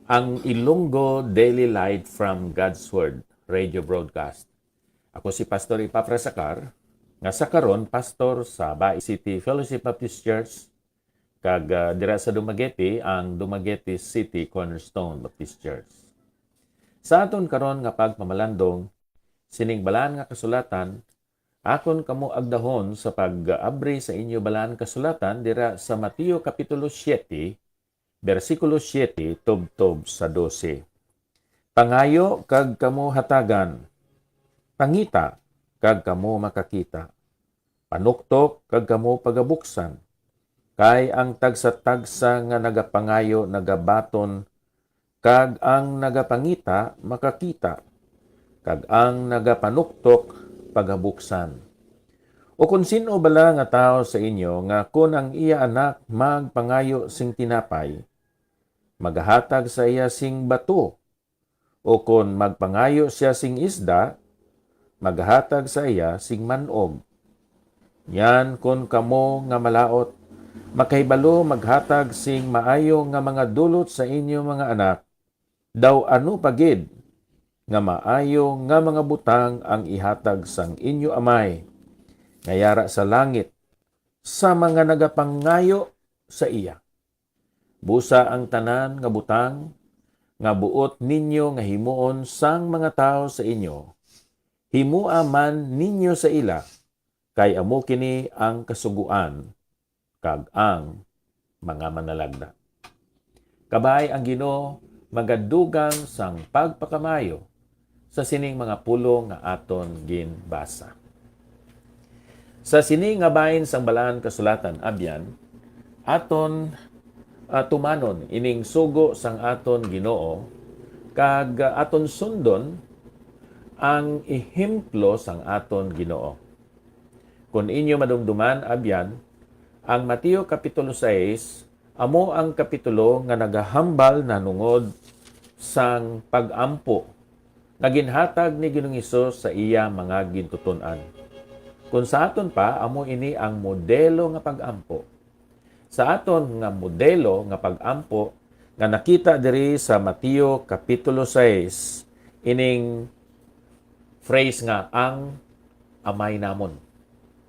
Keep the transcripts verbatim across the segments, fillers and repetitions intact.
Ang Ilonggo Daily Light from God's Word Radio Broadcast. Ako si Pastor Epafras Acar, nga sa karon pastor sa Bai City Fellowship Baptist Church, kag, ah, dira sa Dumaguete, ang Dumaguete City Cornerstone Baptist Church. Sa aton karon nga pagpamalandong sining balaan nga kasulatan, akon kamo agdahon sa pag-abri sa inyo balaan kasulatan dira sa Mateo Kapitulo siete, bersikulo siete tubtob sa dose. Pangayo kag kamo hatagan, pangita kag kamo makakita, panuktok kag kamo pagabuksan. Kay ang tagsa-tagsa nga nagapangayo nagabaton, kag ang nagapangita makakita, kag ang nagapanuktok pagabuksan. O kon sin-o bala nga tawo sa inyo nga kon ang iya anak magpangayo sing tinapay, magahatag sa iya sing bato? O kon magpangayo sia sing isda, magahatag sa iya sing man-og? Yan kon kamo nga malaut, makahibalo maghatag sing maayo nga mga dulot sa inyo mga anak, daw ano pa gid nga maayo nga mga butang ang ihatag sang inyo Amay nga yara sa langit sa mga nagapangayo sa iya. Busa ang tanan nga butang nga buot ninyo nga himuon sang mga tawo sa inyo, himoa man ninyo sa ila, kay amo kini ang kasugoan kag ang mga manalagna. Kabay ang Ginoo magadugang sang pagpakamayo sa sining mga pulong nga aton ginbasa. Sa sini nga bahin sang Balaan Kasulatan, abyan, aton, ah, tumanon ining sugo sang aton Ginoo, kag, ah, aton sundon ang ehemplo sang aton Ginoo. Kon inyo madumduman, abyan, ang Mateo Kapitulo sais amo ang kapitulo nga nagahambal nahanungod sang pag-ampo nga ginhatag ni Ginoong Hesus sa iya mga gintuton-an. Kon sa aton pa, amo ini ang modelo nga pag-ampo. Sa aton nga modelo nga pag-ampo nga nakita diri sa Mateo Kapitulo sais, ining phrase nga, "Ang Amay namon."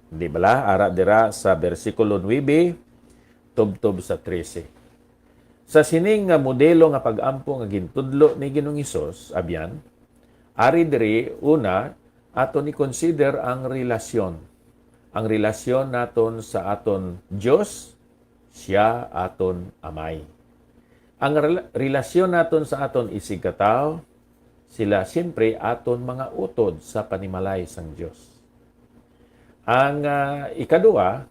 Di bala? Ara dira sa bersikulo nuebe, tubtob sa trese. Sa sining nga modelo nga pag-ampo nga gintudlo ni Ginoong Hesus, abyan, ari diri, una, aton i-consider ang relasyon. Ang relasyon naton sa aton Dios, sia aton Amay. Ang rela-, relasyon naton sa aton isigkatawo, sila siyempre aton mga utod sa panimalay sang Dios. Ang, ah, ikadua,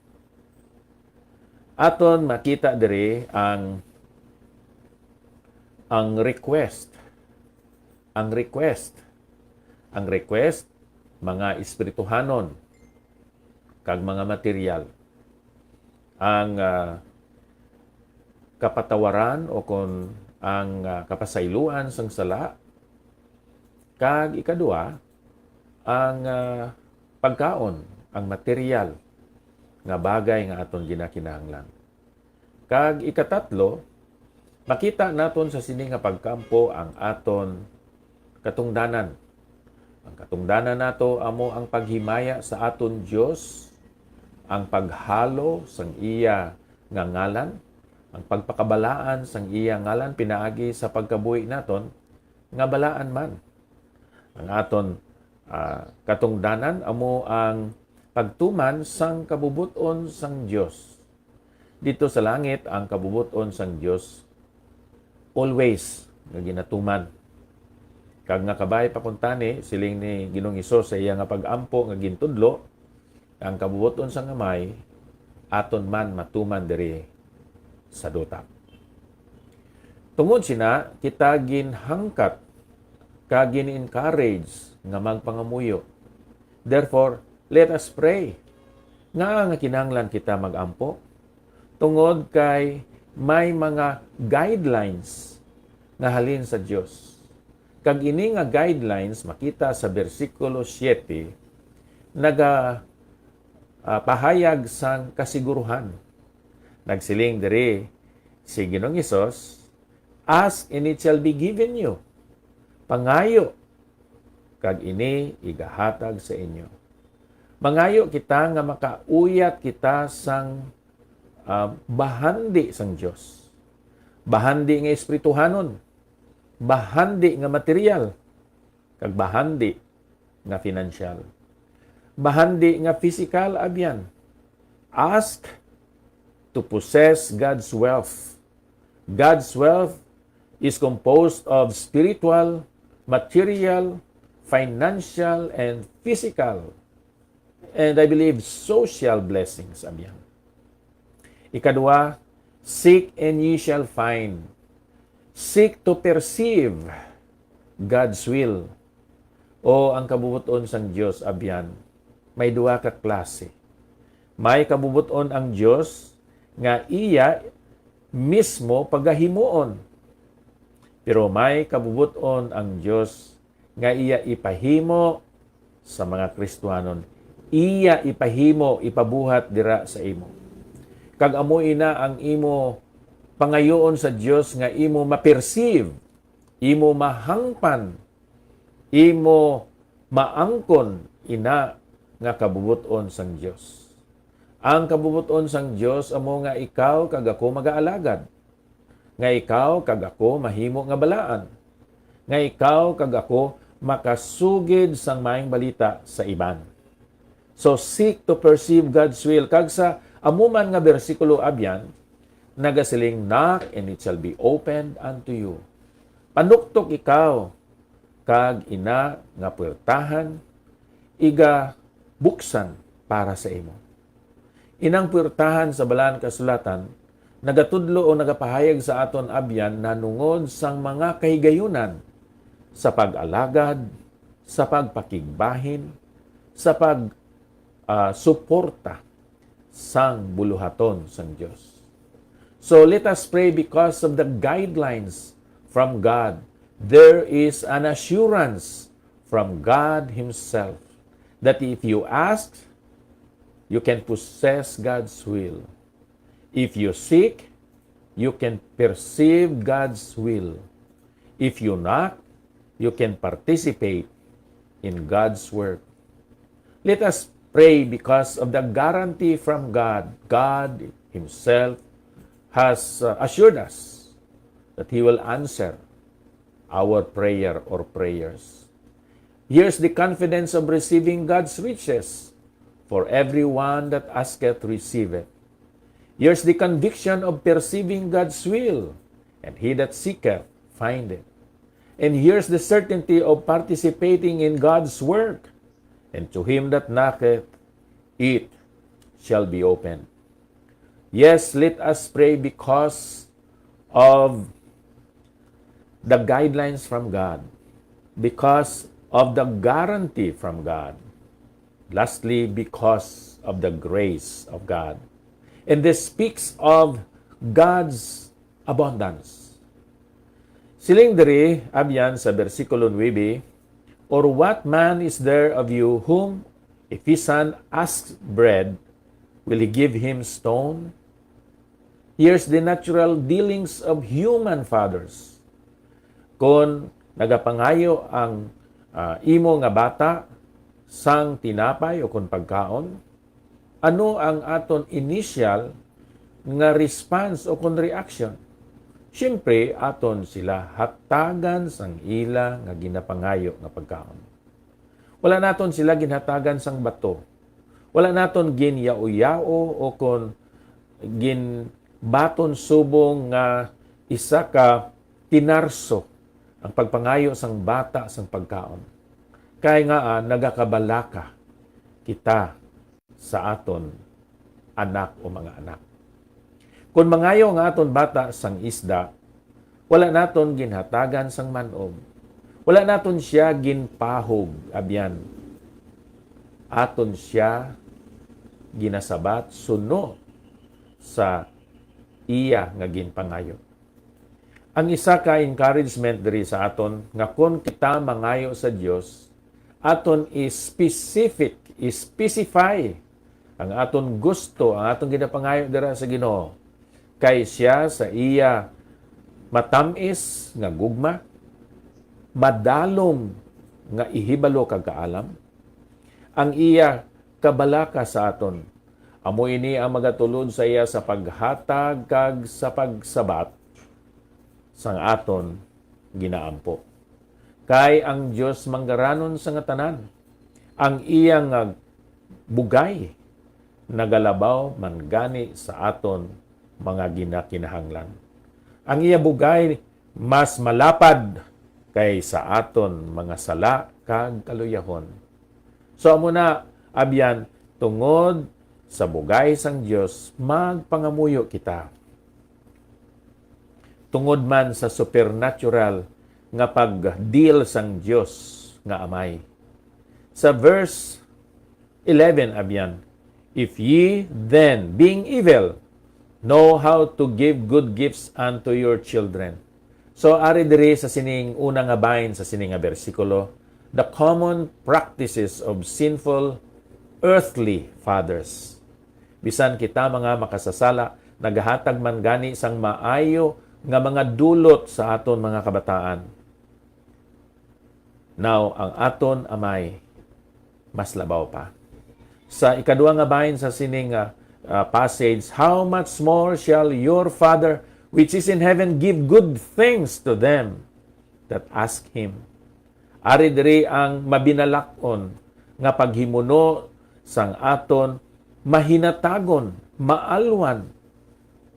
aton makita diri ang, ang request. Ang request. Ang request, mga espirituhanon kag mga material. Ang, ah, kapatawaran o kon ang, ah, kapasayloan sang sala, kag ikadua, ang, ah, pagkaon, ang material nga bagay nga aton ginakinahanglan. Kag ikatatlo, makita naton sa sini nga pag-ampo ang aton katungdanan. Ang katungdanan nato amo ang paghimaya sa aton Dios, ang paghalo sang iya nga ngalan, ang pagpakabalaan sang iya ngalan pinaagi sa pagkabuhi naton nga balaan man. Ang aton, ah, katungdanan amo ang pagtuman sang kabubot-on sang Dios. Didto sa langit, ang kabubot-on sang Dios always nga ginatuman. Kag nga kabay pa kuntani, siling ni Ginoong Hesus sa iya nga pag-ampo nga gintudlo, ang kabubot-on sang Amay aton man matuman diri sa duta. Tungod sina, kita ginhangkat kag gin-encourage nga magpangamuyo. Therefore, let us pray. Ngaa nga kinahanglan kita mag-ampo? Tungod kay may mga guidelines nga halin sa Dios. Kag ini nga guidelines makita sa bersikulo siete, naga, ah, pahayag sang kasiguruhan. Nagsiling diri si Ginoong Hesus, Ask and it shall be given you. Pangayo, kag ini igahatag sa inyo. Mangayo kita nga makauyat kita sang, ah, bahandi sang Dios. Bahandi nga espirituhanon, bahandi nga material, kag bahandi nga financial. Bahandi nga pisikal, abyan. Ask to possess God's wealth. God's wealth is composed of spiritual, material, financial, and physical, and I believe social blessings, abyan. Ikadua, seek and ye shall find. Seek to perceive God's will. O ang kabubot-on sang Dios, abyan, may duha ka klase. May kabubot-on ang Dios nga iya mismo pagahimuon. Pero may kabubot-on ang Dios nga iya ipahimo sa mga Kristianon. Iya ipahimo, ipabuhat dira sa imo. Kag amo ina ang imo pangayoon sa Dios nga imo ma-perceive, imo mahangpan, imo maangkon ina nga kabubot-on sang Dios. Ang kabubot-on sang Dios amo nga ikaw kag ako magaalagad, nga ikaw kag ako mahimo nga balaan, nga ikaw kag ako makasugid sang maayong balita sa iban. So seek to perceive God's will. Kag sa amo man nga bersikulo, abyan, nagasiling, "Knock and it shall be opened unto you." Panuktok ikaw, kag ina nga puwertahan igabuksan para sa imo. Inang puwertahan sa Balaan Kasulatan nagatudlo o nagapahayag sa aton, abyan, nanungod sang mga kahigayunan sa pag-alagad, sa pagpakigbahin, sa pag, ah, suporta sang buluhaton sang Dios. So let us pray because of the guidelines from God. There is an assurance from God Himself that if you ask, you can possess God's will. If you seek, you can perceive God's will. If you knock, you can participate in God's work. Let us pray because of the guarantee from God. God Himself has, uh, assured us that He will answer our prayer or prayers. Here's the confidence of receiving God's riches. "For everyone that asketh receiveth." Here's the conviction of perceiving God's will. "And he that seeketh findeth." And here's the certainty of participating in God's work. "And to him that knocketh, it shall be opened." Yes, let us pray because of the guidelines from God, because of the guarantee from God, lastly, because of the grace of God. And this speaks of God's abundance. Siling diri, abyan, sa bersikulo nuebe, "Or what man is there of you whom, if his son asks bread, will he give him stone?" Here's the natural dealings of human fathers. Kon nagapangayo ang, ah, imo nga bata sang tinapay o kon pagkaon, ano ang aton initial nga response o kon reaction? Siyempre, aton sila hatagan sang ila nga ginapangayo nga pagkaon. Wala naton sila ginhatagan sang bato. Wala naton ginyao-yao o kon ginbaton subong nga isa ka tinarso ang pagpangayo sang bata sang pagkaon. Kay nga, ah, nagakabalaka kita sa aton anak o mga anak. Kon mangayo nga aton bata sang isda, wala naton ginhatagan sang man-og. Wala naton sia ginpahog, abyan. Aton sia ginasabat suno sa iya nga ginpangayo. Ang isa ka encouragement diri sa aton nga kon kita mangayo sa Dios, aton i-specific, i-specify ang aton gusto, ang aton ginapangayo dira sa Ginoo. Kay siya sa iya matam-is nga gugma, madalom nga ihibalo kag kaalam, ang iya kabalaka sa aton. Amo ini ang magatulod sa iya sa paghatag kag sa pagsabat sang aton ginaampo. Kay ang Dios manggaranon sa nga tanan, ang iya nga bugay nagalabaw man gani sa aton mga ginakinahanglan. Ang iya bugay mas malapad kay sa aton mga sala kag kaluyahon. So, amo na, abyan, tungod sa bugay sang Dios, magpangamuyo kita. Tungod man sa supernatural nga pag-deal sang Dios nga Amay. Sa verse eleven, abyan, "If ye then, being evil, know how to give good gifts unto your children." So, ari diri sa sining una nga bahin sa sini nga bersikulo, the common practices of sinful earthly fathers. Bisan kita mga makasasala, nagahatag man gani sang maayo nga mga dulot sa aton mga kabataan. Now, ang aton Amay mas labaw pa. Sa ikaduha nga bahin sa sining, ah, ah, passage, "How much more shall your Father which is in heaven give good things to them that ask him?" Ari diri ang mabinalak-on nga paghimuno sang aton mahinatagon, maalwan,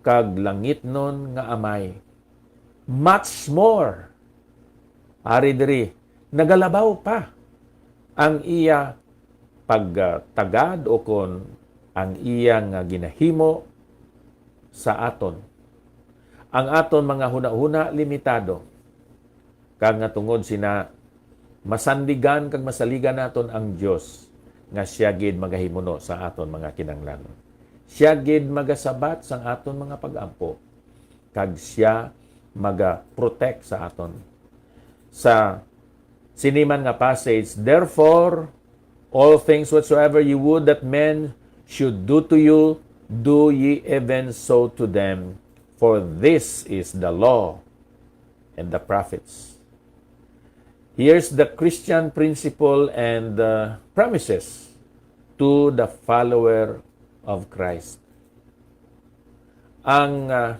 kag langitnon nga Amay. Much more. Ari diri, nagalabaw pa ang iya pagtagad, o kon ang iya nga ginahimo sa aton. Ang aton mga hunahuna limitado, kag nga tungod sina masandigan kag masaligan naton ang Dios, nga sia gid magahimuno sa aton mga kinahanglanon. Sia gid magasabat sang aton mga pag-ampo, kag sia maga-protect sa aton. Sa sini man nga passage, "Therefore, all things whatsoever ye would that men should do to you, do ye even so to them, for this is the law and the prophets." Here's the Christian principle and, uh, promises to the follower of Christ. Ang, uh,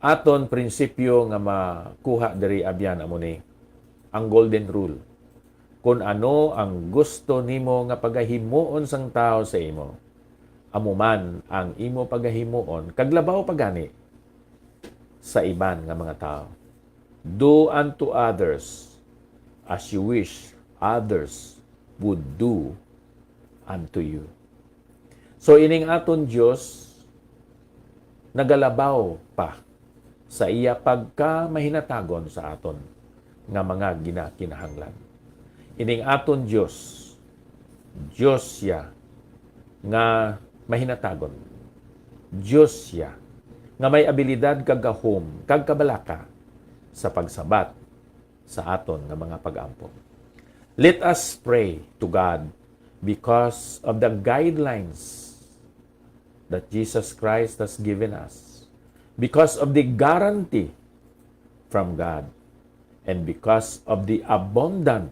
aton prinsipyo nga makuha diri, abyan, amo ni ang golden rule. Kun ano ang gusto nimo nga pagahimuon sang tawo sa imo, amo man ang imo pagahimuon, kag labaw pa gani sa iban nga mga tawo. "Do unto others as you wish others would do unto you." So, ining aton Dios nagalabaw pa sa iya pagkamahinatagon sa aton nga mga ginakinahanglan. Ining aton Dios, Dios sia nga mahinatagon. Dios sia nga may abilidad kag gahom kag kabalaka sa pagsabat sa aton nga mga pag-ampo. Let us pray to God because of the guidelines that Jesus Christ has given us, because of the guarantee from God, and because of the abundant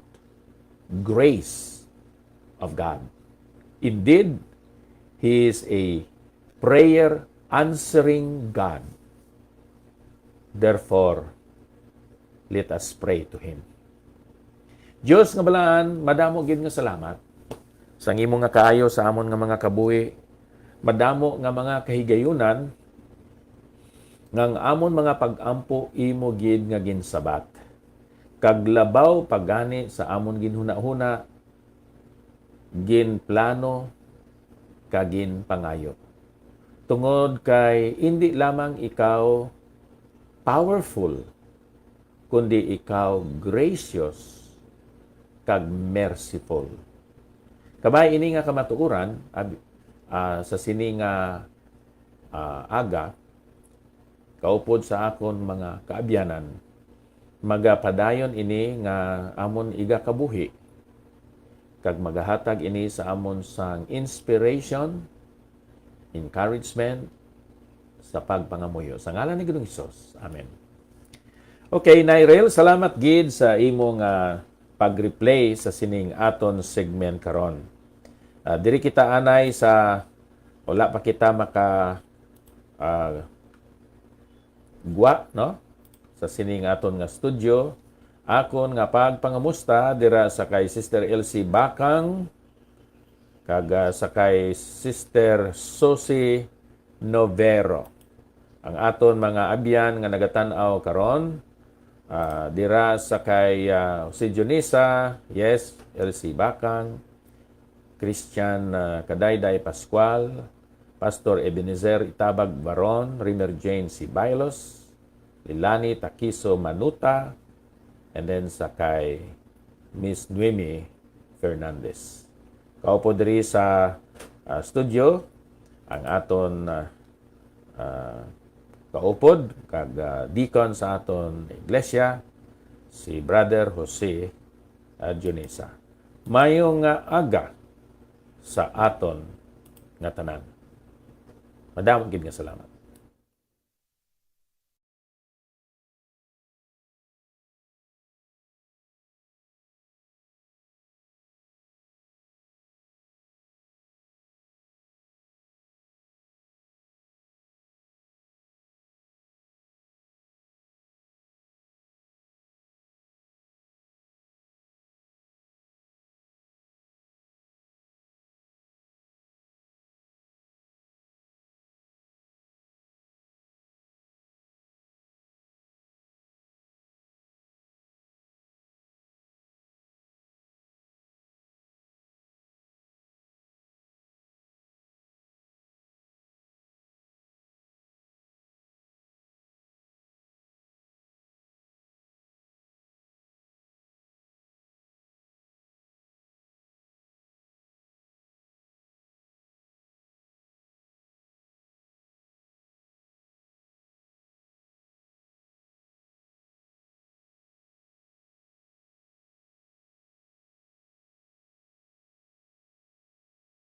grace of God. Indeed, He is a prayer answering God. Therefore, let us pray to Him. Dios nga balaan, madamo gid nga salamat sa imo nga kaayo sa amon nga mga kabuhi. Madamo nga mga kahigayunan nga ang amon mga pag-ampo imo gid nga ginsabat, kag labaw pa gani sa amon ginhunahuna, ginplano, kag ginpangayo. Tungod kay indi lamang ikaw powerful, kundi ikaw gracious kag merciful. Kabay ini nga kamatuoran, ab-, ah, sa sini nga, ah, aga, kaupod sa akon mga kaabyanan, magapadayon ini nga amon igakabuhi, kag magahatag ini sa amon sang inspiration, encouragement sa pagpangamuyo. Sa ngalan ni Ginoong Hesus. Amen. Okay, Nairel, salamat gid sa imong ah, pag-replay sa sining aton segment karon. Ah, diri kita anay sa wala pa kita maka ah, gwa, no? Sa sining aton nga studio, akon nga pagpangamusta dira sa kay Sister Elsie Bakang kag ah, sa kay Sister Susie Novero. Ang aton mga abyan nga nagatan-aw karon, ah, dira sa kay ah, si Junisa, yes, Elsie Bakang, Christian ah, Kadayday Pascual, Pastor Ebenezer Itabag Baron, Rimer Jane Sibailos, Lilani Takiso Manuta, and then sa kay Miss Noemi Fernandez. Kaupo diri sa ah, studio ang aton ah, ah, kaupod kag ah, deacon sa aton iglesia, si Brother Jose ah, Junisa. Mayo nga aga sa aton nga tanan. Madamo gid nga salamat.